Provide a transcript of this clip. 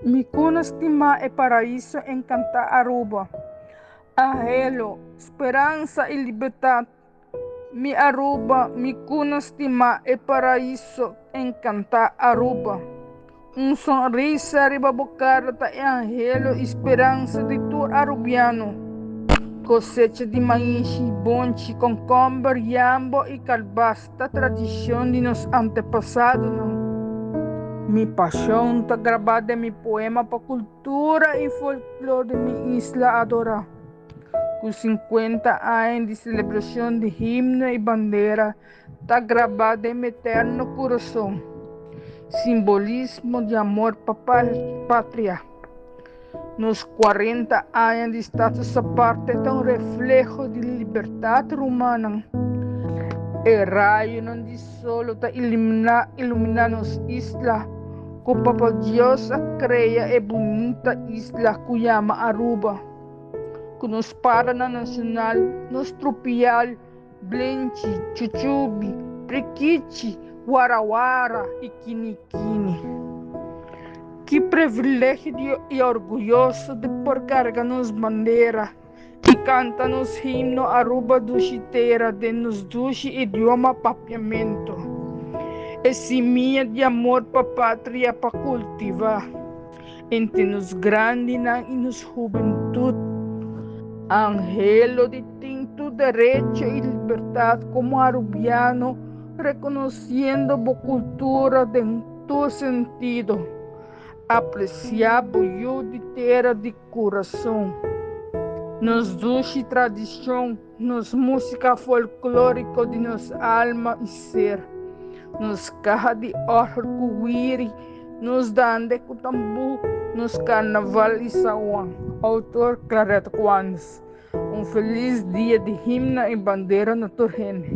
Mi cuna stima e paraiso encanta Aruba. Anhelo, speransa y libertad. Mi Aruba, mi cuna stima e paraiso encanta Aruba. Un sonrisa riba bo cara ta e anhelo y speransa di tur Arubiano. Cosecha di maishi, bonchi, concomber, yambo y calbas ta tradicion di nos antepasadonan. Mi pasion ta graba den mi poema pa cultura y folklor di mi isla adora. Cu 50 aña di celebracion di himno y bandera ta graba den mi eterno curason. Simbolismo di amor pa patria. Nos 40 aña di status aparte ta un refleho di libertad rumannan. E rayonan di solo ta ilumina, ilumina nos isla. Cu Papa Dios a crea e bunita isla cu yama Aruba. Cu nos paranan nacional, nos trupial, blenchi, chuchubi, prikichi, warawara y kinikini. Ki privilegio y orguyoso di por carga nos bandera y canta nos himno Aruba Dushi Tera den nos dushi idioma Papiamento. E simia di amor pa patria pa cultiva entre nos grandinan y nos hubentud. Anhelo di tin tur derecho y libertad como arubiano, reconociendo bo cultura den tur sentido. Aprecia bo yu di tera di curason. Nos dushi tradicion, nos musica folklorico di nos alma y ser. Nos caha di orgel cu wiri, nos dande cu tambu, nos carnaval y sawan. Autor Claret Quans. Un feliz dia di himno y bandera na tur hende.